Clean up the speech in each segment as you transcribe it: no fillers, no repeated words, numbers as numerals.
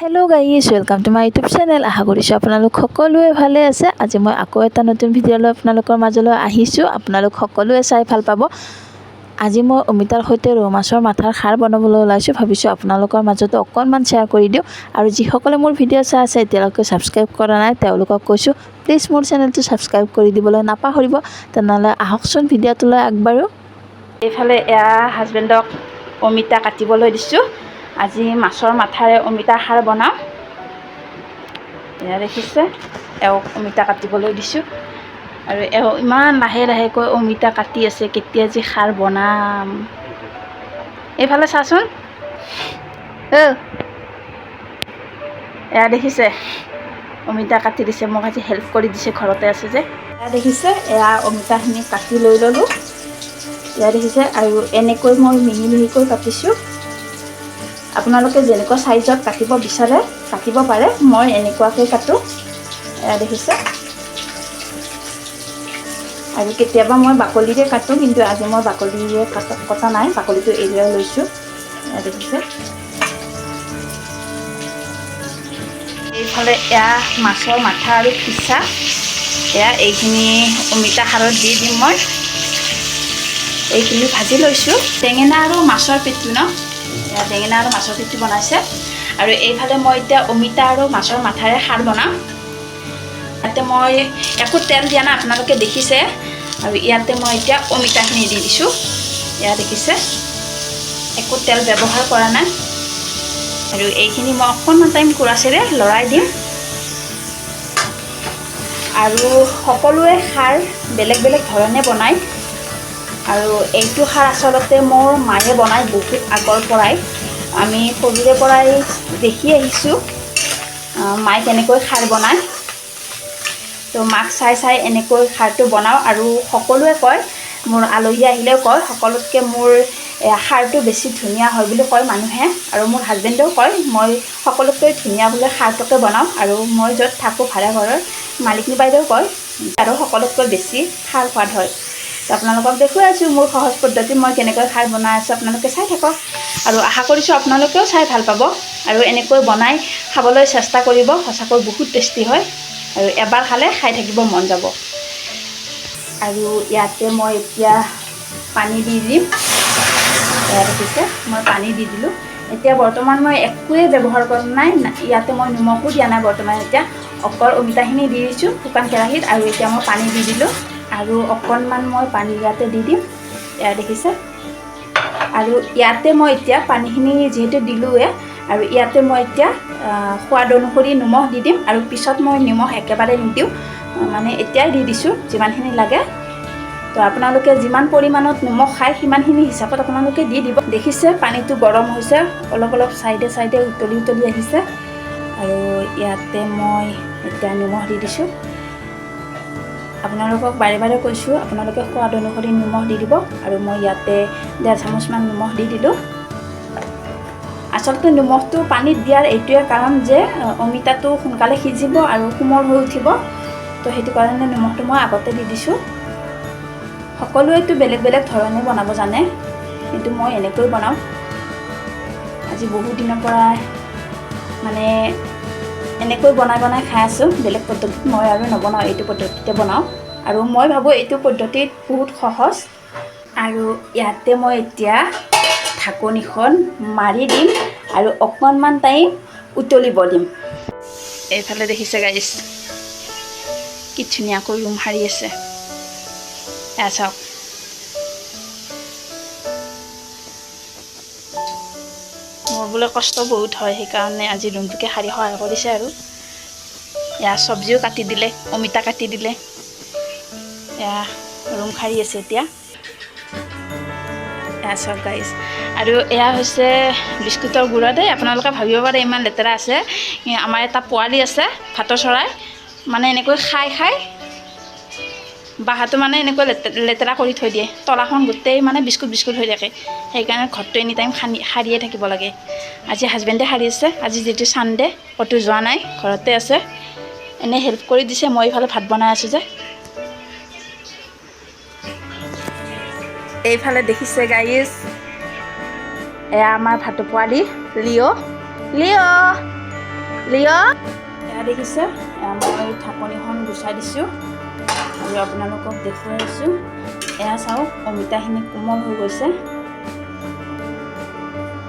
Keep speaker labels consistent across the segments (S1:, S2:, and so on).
S1: Hello guys, welcome to my YouTube channel. আশা কৰিছোঁ আপোনালোক সকলোৱে ভালে আছে। আজি মই আকৌ এটা নতুন ভিডিঅ' লৈ আপোনালোকৰ মাজলৈ আহিছোঁ। আপোনালোক সকলোৱে চাই ভাল পাব। আজি মই অমিতাৰ সৈতে ৰৌ মাছৰ মাথাৰ খাৰ বনাবলৈ ওলাইছোঁ। ভাবিছোঁ আপোনালোকৰ মাজতো অকণমান শ্বেয়াৰ কৰি দিওঁ। আৰু যিসকলে মোৰ ভিডিঅ' চাই আছে, এতিয়ালৈকে ছাবস্ক্ৰাইব কৰা নাই, তেওঁলোকক কৈছোঁ, প্লিজ মোৰ চেনেলটো ছাবস্ক্ৰাইব কৰি দিবলৈ নাপাহৰিব। তেনেহ'লে আহকচোন ভিডিঅ'টোলৈ আগবাঢ়োঁ।
S2: এইফালে এয়া হাজবেণ্ডক অমিতা কাটিবলৈ দিছোঁ। আজি মাছৰ মাথাৰে অমিতা খাৰ বনাম। এয়া দেখিছে, এওঁক অমিতা কাটিবলৈ দিছোঁ আৰু এওঁ ইমান লাহে লাহেকৈ অমিতা কাটি আছে। কেতিয়া যে খাৰ বনাম! এইফালে চাচোন। অ' এয়া দেখিছে, অমিতা কাটি দিছে। মোক আজি হেল্প কৰি দিছে, ঘৰতে আছে যে। এয়া দেখিছে, এয়া অমিতাখিনি কাটি লৈ ল'লোঁ। এয়া দেখিছে, আৰু এনেকৈ মই মিহি মিহিকৈ কাটিছোঁ। আপোনালোকে যেনেকুৱা চাইজত কাটিব বিচাৰে কাটিব পাৰে। মই এনেকুৱাকৈ কাটোঁ। এয়া দেখিছে, আৰু কেতিয়াবা মই বাকলিৰে কাটোঁ, কিন্তু আজি মই বাকলিৰে কটা নাই, বাকলিটো এৰুৱাই লৈছোঁ। এয়া দেখিছে, এইফালে এয়া মাছৰ মাথা আৰু ফিচা। এয়া এইখিনি অমিতা খাৰত দি দিম। মই এইখিনি ভাজি লৈছোঁ, বেঙেনা আৰু মাছৰ পেটু ন। এয়া বেঙেনা আৰু মাছৰ পেটু বনাইছে আৰু এইফালে মই এতিয়া অমিতা আৰু মাছৰ মাথাৰে খাৰ বনাম। ইয়াতে মই একো তেল দিয়া নাই, আপোনালোকে দেখিছে। আৰু ইয়াতে মই এতিয়া অমিতাখিনি দি দিছোঁ। এয়া দেখিছে, একো তেল ব্যৱহাৰ কৰা নাই। আৰু এইখিনি মই অকণমান টাইম কুৰাচিৰে লৰাই দিম। আৰু সকলোৱে খাৰ বেলেগ বেলেগ ধৰণে বনায় আৰু এইটো খাৰ আচলতে মোৰ মায়ে বনায় বহুত আগৰ পৰাই। আমি সৰুৰে পৰাই দেখি আহিছোঁ মায়ে কেনেকৈ খাৰ বনায়। তো মাক চাই চাই এনেকৈ খাৰটো বনাওঁ। আৰু সকলোৱে কয়, মোৰ আলহী আহিলেও কয়, সকলোতকৈ মোৰ খাৰটো বেছি ধুনীয়া হয় বুলি কয় মানুহে। আৰু মোৰ হাজবেণ্ডেও কয়, মই সকলোতকৈ ধুনীয়া বোলে খাৰটোকে বনাওঁ। আৰু মই য'ত থাকোঁ ভাড়া ঘৰৰ মালিকনী বাইদেউ কয় আৰু সকলোতকৈ বেছি খাৰ সোৱাদ হয়। তো আপোনালোকক দেখুৱাই আছোঁ মোৰ সহজ পদ্ধতিত মই কেনেকৈ খাৰ বনাই আছোঁ। আপোনালোকে চাই থাকক আৰু আশা কৰিছোঁ আপোনালোকেও চাই ভাল পাব আৰু এনেকৈ বনাই খাবলৈ চেষ্টা কৰিব। সঁচাকৈ বহুত টেষ্টি হয় আৰু এবাৰ খালে খাই থাকিব মন যাব। আৰু ইয়াতে মই এতিয়া পানী দি দিম। এয়া দেখিছে, মই পানী দি দিলোঁ। এতিয়া বৰ্তমান মই একোৱে ব্যৱহাৰ কৰা নাই। ইয়াতে মই নিমখো দিয়া নাই বৰ্তমান। এতিয়া অকল অমিতাখিনি দি দিছোঁ শুকান কেৰাহীত আৰু এতিয়া মই পানী দি দিলোঁ আৰু অকণমান মই পানী ইয়াতে দি দিম। এয়া দেখিছে, আৰু ইয়াতে মই এতিয়া পানীখিনি যিহেতু দিলোঁৱে, আৰু ইয়াতে মই এতিয়া সোৱাদ অনুসৰি নিমখ দি দিম। আৰু পিছত মই নিমখ একেবাৰে নিদিওঁ, মানে এতিয়াই দি দিছোঁ যিমানখিনি লাগে। তো আপোনালোকে যিমান পৰিমাণত নিমখ খায়, সিমানখিনি হিচাপত আপোনালোকে দি দিব। দেখিছে, পানীটো গৰম হৈছে, অলপ অলপ চাইডে চাইডে উতলি উতলি আহিছে। আৰু ইয়াতে মই এতিয়া নিমখ দি দিছোঁ। আপোনালোকক বাৰে বাৰে কৈছোঁ, আপোনালোকে সোৱাদ অনুসৰি নিমখ দি দিব। আৰু মই ইয়াতে 1.5 চামুচমান নিমখ দি দিলোঁ। আচলতে নিমখটো পানীত দিয়াৰ এইটোৱে কাৰণ যে অমিতাটো সোনকালে সিজিব আৰু কোমল হৈ উঠিব। তো সেইটো কাৰণে নিমখটো মই আগতে দি দিছোঁ। সকলোৱেতো বেলেগ বেলেগ ধৰণে বনাব জানে, কিন্তু মই এনেকৈ বনাওঁ। আজি বহুত দিনৰ পৰা মানে এনেকৈ বনাই বনাই খাই আছোঁ। বেলেগ পদ্ধতিত মই আৰু নবনাওঁ, এইটো পদ্ধতিতে বনাওঁ। আৰু মই ভাবোঁ এইটো পদ্ধতিত বহুত সহজ। আৰু ইয়াতে মই এতিয়া ঢাকনিখন মাৰি দিম আৰু অকণমান টাইম উতলিব দিম। এইফালে দেখিছে গাইজ, কি ধুনীয়াকৈ ৰুম সাৰি আছে। এয়া চাওক। মোৰ বোলে কষ্ট বহুত হয়, সেইকাৰণে আজি ৰুমটোকে সাৰি সহায় কৰিছে। আৰু এয়া চব্জিও কাটি দিলে, অমিতা কাটি দিলে। এয়া ৰুম সাৰি আছে এতিয়া। এয়া চাওক গাইজ, আৰু এয়া হৈছে বিস্কুটৰ গুড়া দেই। আপোনালোকে ভাবিব পাৰে ইমান লেতেৰা আছে। আমাৰ এটা পোৱালি আছে ভাতৰ চৰাই, মানে এনেকৈ খাই খাই বাঁহটো মানে এনেকৈ লেতেৰা কৰি থৈ দিয়ে। তলাখন গোটেই মানে বিস্কুট বিস্কুট হৈ থাকে। সেইকাৰণে ঘৰটো এনি টাইম সাৰিয়ে থাকিব লাগে। আজি হাজবেণ্ডে সাৰি আছে। আজি যিহেতু ছানডে, ক'তো যোৱা নাই, ঘৰতে আছে। এনেই হেল্প কৰি দিছে, মই এইফালে ভাত বনাই আছোঁ যে। এইফালে দেখিছে গাইজ, এয়া আমাৰ ভাতৌ পোৱালি লিঅ'। লিঅ'।
S1: লিঅ।
S2: এয়া দেখিছে, এয়া মই ঢাকনিখন গুচাই দিছোঁ আৰু আপোনালোকক দেখুৱাই আছোঁ। এয়া চাওক, অমিতাখিনি কোমল হৈ গৈছে।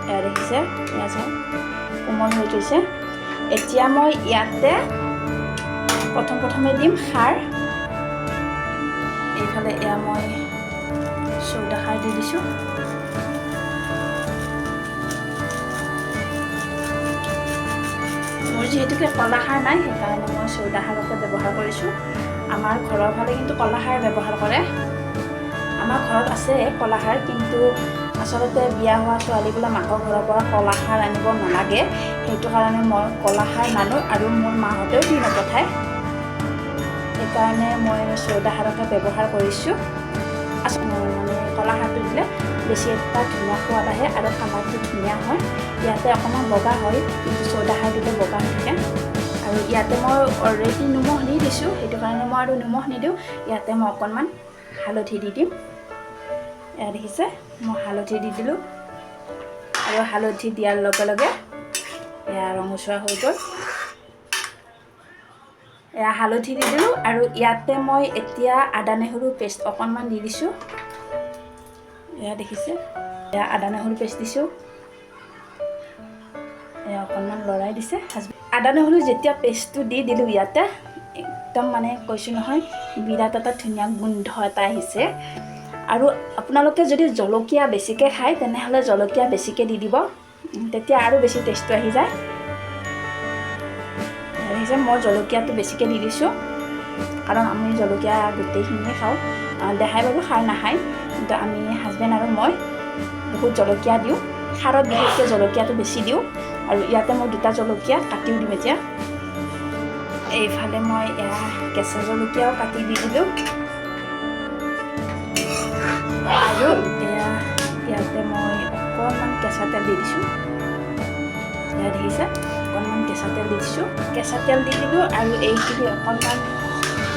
S2: এয়া দেখিছে, এয়া চাওক, কোমল হৈ গৈছে। এতিয়া মই ইয়াতে প্ৰথমে দিম খাৰ। এইফালে এয়া মই চৌদা খাৰ দি দিছোঁ। মোৰ যিহেতুকে কলা খাৰ নাই, সেইকাৰণে মই চৌদা খাৰকে ব্যৱহাৰ কৰিছোঁ। আমাৰ ঘৰৰ ফালে কিন্তু কলা খাৰ ব্যৱহাৰ কৰে। আমাৰ ঘৰত আছে কলা খাৰ, কিন্তু আচলতে বিয়া হোৱা ছোৱালীবিলাক মাকৰ ঘৰৰ পৰা কলা খাৰ আনিব নালাগে, সেইটো কাৰণে মই কলা খাৰ নানো আৰু মোৰ মাহঁতেও দি নপঠায়, সেইকাৰণে মই চৌদা খাৰকে ব্যৱহাৰ কৰিছোঁ। মানে কলা খাৰটো দিলে বেছি এটা ধুনীয়া সোৱাদ আহে আৰু কালাৰটো ধুনীয়া হয়। ইয়াতে অকণমান বগা হয়, কিন্তু চৌদা খাৰ দিলে বগা হৈ থাকে। আৰু ইয়াতে মই অলৰেডি নিমখ দি দিছোঁ, সেইটো কাৰণে মই আৰু নিমখ নিদিওঁ। ইয়াতে মই অকণমান হালধি দি দিম। এয়া দেখিছে, মই হালধি দি দিলোঁ আৰু হালধি দিয়াৰ লগে লগে এয়া ৰঙচুৱা হৈ গ'ল। এয়া হালধি দি দিলোঁ আৰু ইয়াতে মই এতিয়া আদা নহৰু পেষ্ট অকণমান দি দিছোঁ। এয়া দেখিছে, এয়া আদা নহৰু পেষ্ট দিছোঁ। এয়া অকণমান লৰাই দিছে। আদা নহৰু যেতিয়া পেষ্টটো দি দিলোঁ ইয়াতে, একদম মানে কৈছোঁ নহয়, বিৰাট এটা ধুনীয়া গোন্ধ এটা আহিছে। আৰু আপোনালোকে যদি জলকীয়া বেছিকৈ খায়, তেনেহ'লে জলকীয়া বেছিকৈ দি দিব, তেতিয়া আৰু বেছি টেষ্টটো আহি যায়। দেখিছে, মই জলকীয়াটো বেছিকৈ দি দিছোঁ, কাৰণ আমি জলকীয়া গোটেইখিনিয়ে খাওঁ। দেহাই বাৰু খাৰ নাখায়, কিন্তু আমি হাজবেণ্ড আৰু মই বহুত জলকীয়া দিওঁ খাৰত, বিশেষকৈ জলকীয়াটো বেছি দিওঁ। আৰু ইয়াতে মই 2টা জলকীয়া কাটিও দিম এতিয়া। এইফালে মই এয়া কেঁচা জলকীয়াও কাটি দি দিলোঁ আৰু এয়া ইয়াতে মই অকণমান কেঁচা তেল দি দিছোঁ। এয়া দেখিছে, অকণমান কেঁচা তেল দি দিছোঁ। কেঁচা তেল দি দিলোঁ আৰু এইখিনি অকণমান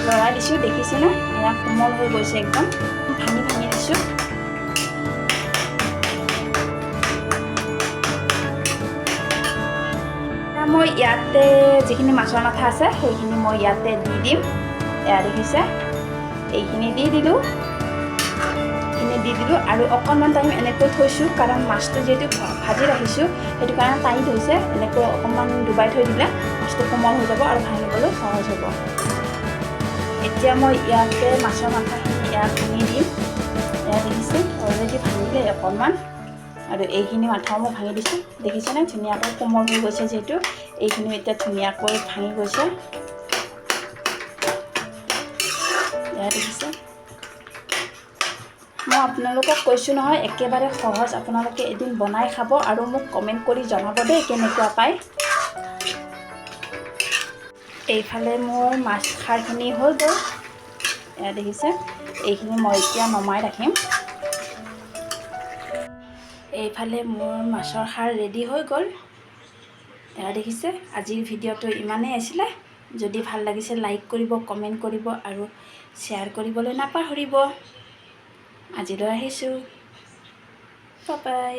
S2: লৰাই দিছোঁ। দেখিছেনে, এয়া কোমল হৈ গৈছে একদম, ভাঙি ভাঙি দিছোঁ। মই ইয়াতে যিখিনি মাছৰ মাথা আছে সেইখিনি মই ইয়াতে দি দিম। এয়া দেখিছে, এইখিনি দি দিলোঁ, এইখিনি দি দিলোঁ আৰু অকণমান টাইম এনেকৈ থৈছোঁ, কাৰণ মাছটো যিহেতু ভাজি ৰাখিছোঁ সেইটো কাৰণে টাইট হৈছে। এনেকৈ অকণমান ডুবাই থৈ দিলে মাছটো কোমল হৈ যাব আৰু ভাঙিবলৈ সহজ হ'ব। এতিয়া মই ইয়াতে মাছৰ মাথাখিনি এয়া ভাঙি দিম। এয়া দেখিছে, অলৰেডি ভাঙিলে অকণমান, আৰু এইখিনি মাথাও মই ভাঙি দিছোঁ। দেখিছেনে, ধুনীয়াকৈ কোমল হৈ গৈছে, যিহেতু এইখিনিও এতিয়া ধুনীয়াকৈ ভাঙি গৈছে। এয়া দেখিছে, মই আপোনালোকক কৈছোঁ নহয়, একেবাৰে সহজ। আপোনালোকে এদিন বনাই খাব আৰু মোক কমেণ্ট কৰি জনাব দেই কেনেকুৱা পায়। এইফালে মোৰ মাছ খাৰখিনি হৈ গ'ল। এয়া দেখিছে, এইখিনি মই এতিয়া নমাই ৰাখিম। এইফালে মোৰ মাছৰ খাৰ ৰেডি হৈ গ'ল। এয়া দেখিছে, আজিৰ ভিডিঅ'টো ইমানেই আছিলে। যদি ভাল লাগিছে লাইক কৰিব, কমেণ্ট কৰিব আৰু শ্বেয়াৰ কৰিবলৈ নাপাহৰিব। আজিলৈ আহিছোঁ, বাই বাই।